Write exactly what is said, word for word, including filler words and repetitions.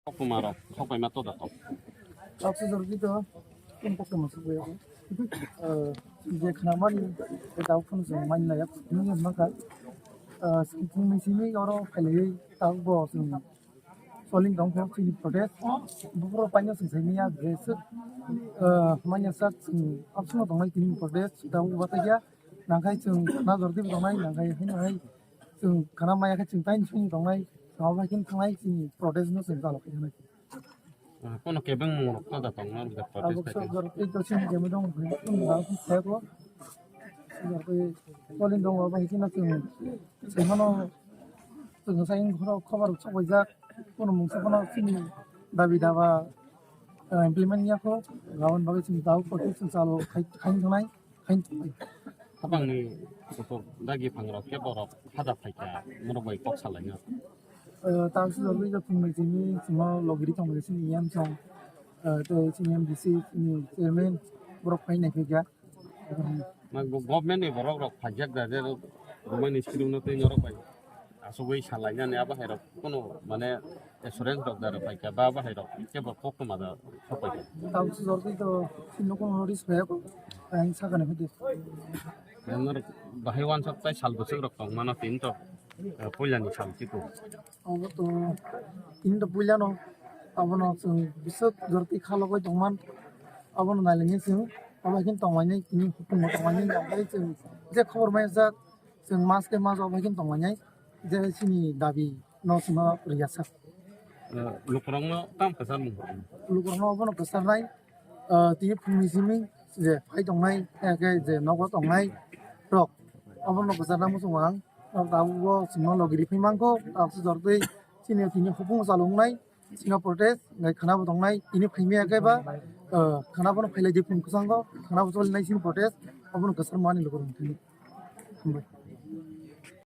Koktwma rok sok bai ma to da tong. Tok se jor kito, tok se ma sok bai. Eh, je khna mani, je tau phun se mani na yak, nung ma ka. Eh, sing sing ni simi oro phailai tau bo sing. Soling tong kho chini protest. Bufro paino sing sai niya je sik, eh, manya sak sing option tong nai tini protest. Tau ba ta ya, nang khai sing na jor di tong nai, nang khai hai nang hai. Chwng khana maya khe chwng taini song tongnai, sabo bai khe thangnai chini protest no chwng chalo khe nai. Ah, kono kebeng mung rok to da tong na da protest. Abo khai khe. Sok jor tei to chini jemai dong phai tong da phai ko. Sok jor tei polin dong bai khe na chwng chwng mano chwng sai khoro khobar sok bai jak kono mung sa kono chini dabi daba, eh, implement ya ko gaon bagwi chwng tao protest chwng chalo khai khai thangnai. Habangni kutuk dagi phangrok khe borok hada phaikha, norok bai kok salaino. Eh, tang sijorwi je phungnwi chini simo logiri tongmani chini E M song, eh, tei chini M D C, chini chairman, borok phai naikhaikha. Ma go-, government ni borok rok phaijak da je romani sirwno tei norok bai. Asugwi salainani abo hai rok kono mane assurance rok da rok paikha ba abo hai rok kebo koktwma da sok paikha. Tamo se jordi to sinno kono notice phai ko ang sakani hodi. Nang bahai wansok tai sal bwswk rok tong mano tin to, eh, puila ni sal tipo. Abo to tin to puila no abono chwng bwswk jordi khalogwi tongman abono nailangya chwng abo hai khe tongmani tini hukumo tongmani nangkhe chwng je khobor maya jak. Chwng mas khe mas o bai khe tongmani je chini dabi no chwngno rwya sak. Eh, lukurokno tamo kwchar mung? Lukurokno obono kwcharnai, eh, tini phungni simi je phai tongnai, hakhe je nogo tongnai rok obono kwcharna muchungo ang. Tabukbo chwngno logi riphi mankho, tabukhe jortwi chini tini hopung chalo wngnai. Sino protest, ngai khana bo tongnai, tini phaimaya khe ba, eh, khana bono phailai di phung kwchango, khana bo choli nai sini protest, abono kwchar mani lukurok thani. Hambai.